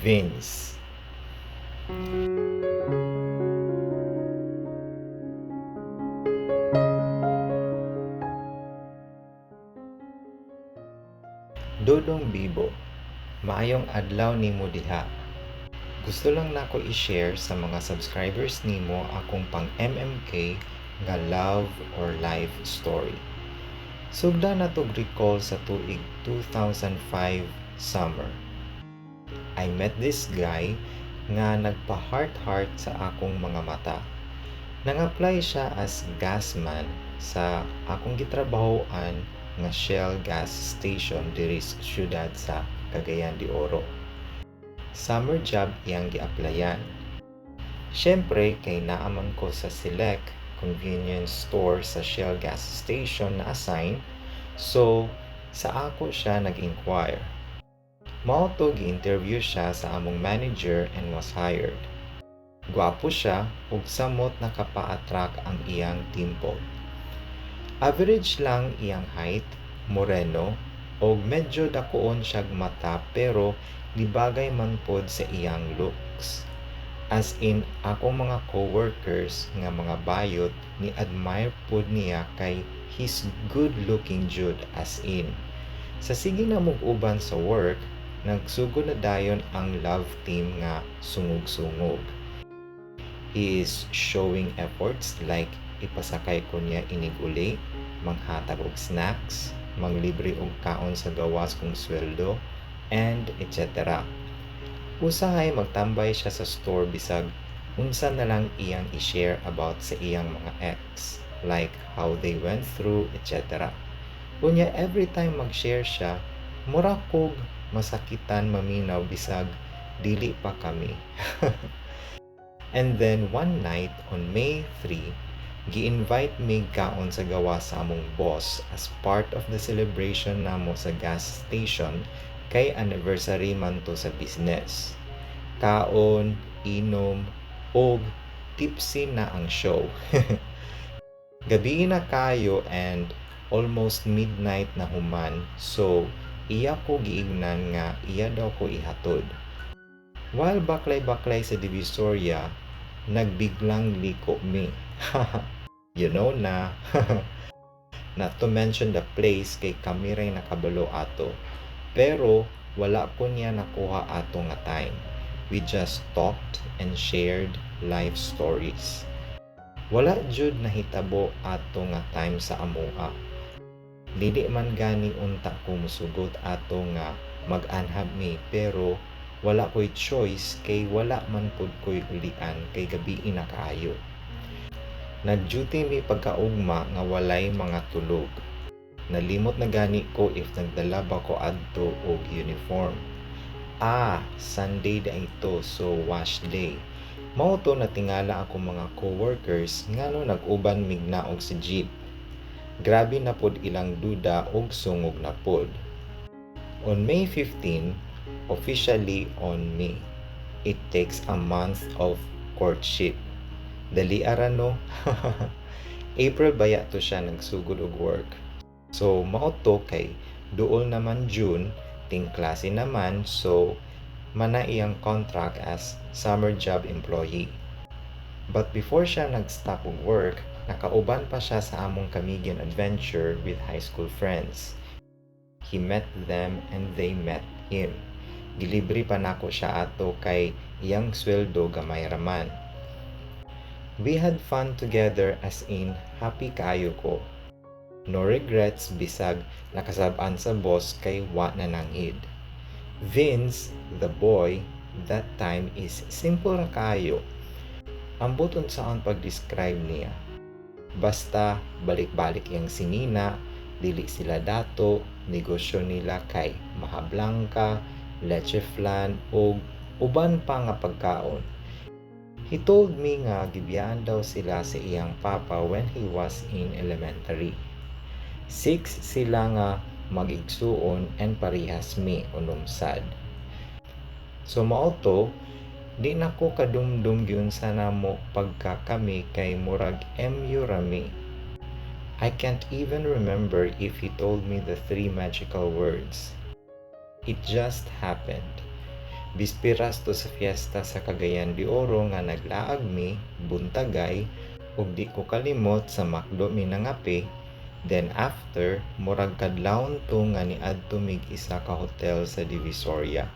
Vince. Dodong Bibo, maayong adlaw nimo diha. Gusto lang nako i-share sa mga subscribers nimo akong pang MMK nga love or life story. Sugdan natog recall sa tuig 2005 summer. I met this guy nga nagpa-heart-heart sa akong mga mata. Nang-apply siya as gasman sa akong gitrabahoan nga Shell gas station diri sa syudad sa Cagayan de Oro. Summer job iyang gi-applyan. Syempre kay naa man ko sa select convenience store sa Shell gas station na assign, so sa ako siya nag-inquire. Mao to gi-interview siya sa among manager and was hired. Gwapo siya ug samot nakapa-attract ang iyang dimple. Average lang iyang height, moreno, og medyo dakuon siyag mata pero nibagay man pod sa iyang looks. As in, akong mga coworkers nga mga bayot ni admire pod niya kay he's good looking jud, as in. Sa sige na mog uban sa work, nagsugod na dayon ang love team nga sungog-sungog. He is showing efforts like ipasakay ko niya inig uli, manghatag og snacks, manglibre og kaon sa gawas kong sweldo, and etc. Usahay magtambay siya sa store bisag unsa na lang iyang i-share about sa iyang mga ex, like how they went through, etc. Unya every time mag-share siya, mura kog masakitan maminaw bisag dili pa kami. And then one night on May 3, gi-invite mig kaon sa gawas sa among boss as part of the celebration namo sa gas station kay anniversary man to sa business. Kaon, inom, og tipsy na ang show. Gabii na kayo and almost midnight na human, so iya ko giingnan nga iya daw ko ihatod. While baklay-baklay sa Divisoria, nagbiglang liko mi. You know na. Not to mention the place kay kami ray nakabalo ato. Pero wala ko niya nakuha ato nga time. We just talked and shared life stories. Wala jud nahitabo ato nga time sa amoa. Dili man gani unta ko musugot ato nga mag-anhab mi, pero wala ko'y choice kay wala man pud ko'y ulian kay gabii na kaayo. Nag-duty mi pagkaugma nga walay mga tulog. Nalimot na gani ko if nagdala ba ko adto og uniform. Ah, Sunday diay to, so wash day. Mao to natingala ako mga co-workers ngano nag-uban mig naog sa jeep. Grabe na pod ilang duda og sungog na pod. On May 15, officially on me. It takes a month of courtship. Dali ara, no? April baya to siya nagsugod og work. So mao to kay duol naman June, ting klase naman, so mana iyang contract as summer job employee. But before siya nag-stop og work, nakauban pa siya sa among Camiguin adventure with high school friends. He met them and they met him. Gilibre pa nako siya ato kay iyang sweldo gamay raman. We had fun together, as in happy kaayo ko. No regrets bisag nakasab-an sa boss kay wa na nanghid. Vince, the boy, that time is simple ra kaayo. Ambot unsaon pag-describe niya. Basta balik-balik iyang sinina, dili sila dato, negosyo nila kay maha blanca, leche flan ug uban pa nga pagkaon. He told me nga gibiyaan daw sila sa iyang papa when he was in elementary. Six sila nga mag-igsuon and parehas mi unom sad. So mao to, di na ko kadumdum giunsa namo pagka kami kay murag MU ra mi. I can't even remember if he told me the three magical words. It just happened. Bispiras to sa fiesta sa Cagayan de Oro nga naglaag mi buntagay, ug di ko kalimot sa McDo mi nangape. Then after, murag kadlawon to nga niadto mig isa ka hotel sa Divisoria.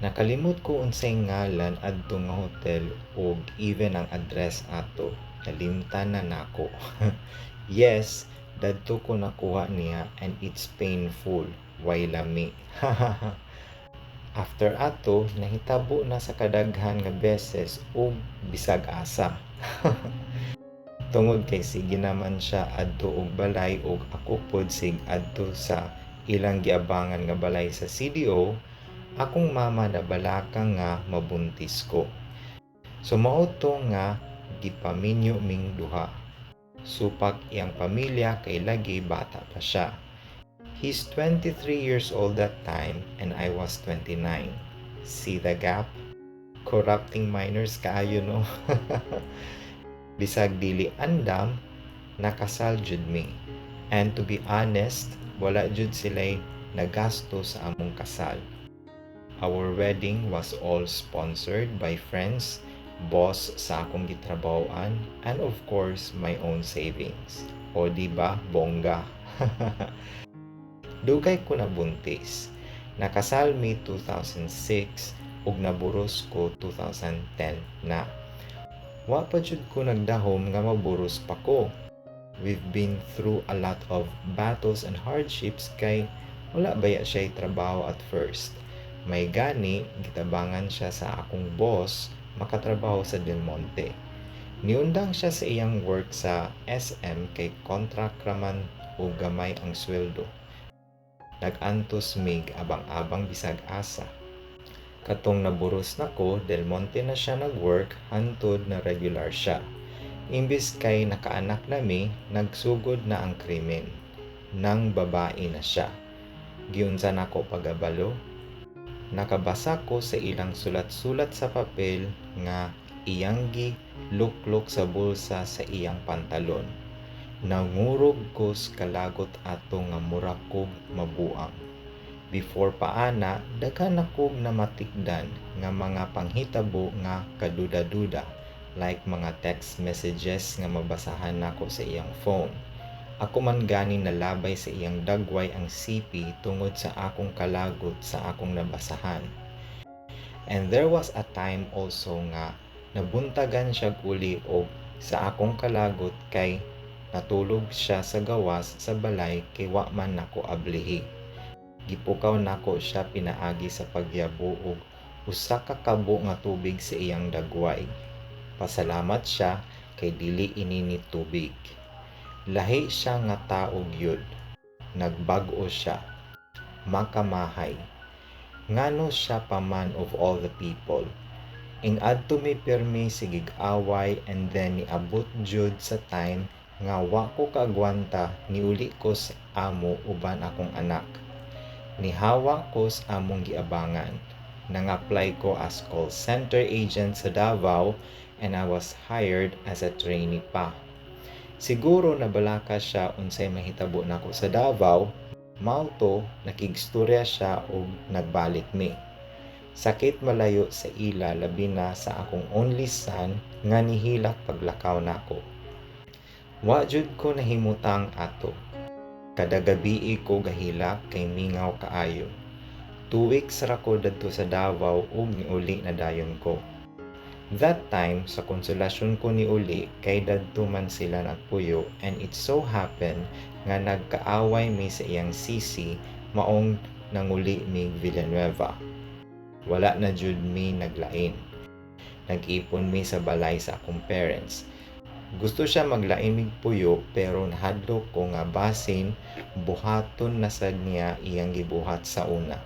Nakalimot ko unsay ngalan adto nga hotel ug even ang address ato nalimtan na nako. Yes, dadto ko nakuha niya and it's painful, way lami. After ato, nahitabo na sa kadaghan nga beses ug bisag asa. Tungod kay sige naman siya adto og balay ug ako pod sig adto sa ilang giabangan nga balay sa CDO, akong mama nabalaka nga mabuntis ko. So mao to nga gipaminyo ming duha. Supak iyang pamilya kay lagi bata pa siya. He's 23 years old that time and I was 29. See the gap? Corrupting minors kaayo, no? Bisag dili andam, nakasal jud mi. And to be honest, wala jud sila'y nagasto sa among kasal. Our wedding was all sponsored by friends, boss sa akong gitrabahoan, and of course, my own savings. O di ba, bongga? Dugay ko nabuntis. Nakasal mi 2006 ug naburos ko 2010 na. Wa pa jud ko nagdahom nga maburos pa ko. We've been through a lot of battles and hardships kay wala baya siya trabaho at first. May gani, gitabangan siya sa akong boss makatrabaho sa Del Monte. Niundang siya sa iyang work sa SM kay contract raman ug gamay ang sweldo. Nag-antos mig abang-abang bisag asa. Katong naburos nako, Del Monte na siya nag-work hantod na regular siya. Imbis kay nakaanak nami, nagsugod na ang krimen. Nang babae na siya. Giunsa nako pagabalo? Nakabasa ko sa ilang sulat-sulat sa papel nga iyang gi-luklok sa bulsa sa iyang pantalon. Nangurog ko sa kalagot ato nga mura kog mabuang. Before pa ana, daghan na kog namatikdan nga mga panghitabo nga kaduda-duda, like mga text messages nga mabasahan nako sa iyang phone. Ako man gani nalabay sa iyang dagway ang CP tungod sa akong kalagot sa akong nabasahan. And there was a time also nga nabuntagan siya uli og sa akong kalagot kay natulog siya sa gawas sa balay kay wa man nako ablihi. Gipukaw nako siya pinaagi sa pagyabo og usa ka kabo nga tubig sa iyang dagway. Pasalamat siya kay dili ini ni tubig. Lahi siya nga tao gyud. Nagbag-o siya. Makamahay. Ngano siya pa man of all the people? Ing adto mi pirmi sigig away and then niabot jud sa time nga wa ko kaagwanta, niuli ko sa amo uban akong anak. Nihawa ko sa among giabangan. Nang-apply ko as call center agent sa Davao and I was hired as a trainee pa. Siguro nabalaka siya unsay mahitabo nako sa Davao, mao to nakigstorya siya og nagbalik mi. Sakit malayo sa ila, labi na sa akong only son nga nihilak paglakaw nako. Wa jud ko nahimutang ato. Kada gabii ko gahilak kay mingaw kaayo. 2 weeks ra ko dadto sa Davao ug niuli na dayon ko. That time, sa Konsolasyon ko niuli kay dadto man sila nagpuyo and it so happen nga nagkaaway mi sa iyang sisi, maong nanguli mig Villanueva. Wala na jud mi naglain. Nag-ipon mi sa balay sa akong parents. Gusto siya maglain mig puyo pero nahadlok ko nga basin buhaton na sad niya iyang gibuhat sa una.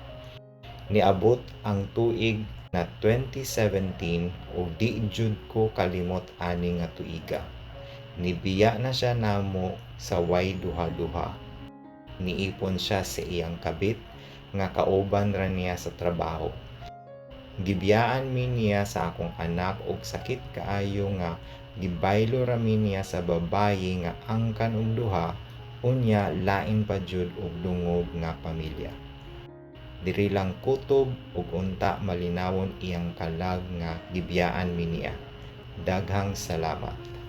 Niabot ang tuig na 2017 ug di jud ko kalimot ani nga tuiga. Nibiya na siya namo sa way duha-duha. Niipon siya sa iyang kabit nga kauban ra niya sa trabaho. Gibiyaan mi niya sa akong anak og sakit kaayo nga gibaylo ra mi niya sa babayi nga angkan og duha, unya lain pa jud og dungog nga pamilya. Diri lang kutob ug unta malinawon iyang kalag nga gibiyaan mi niya. Daghang salamat.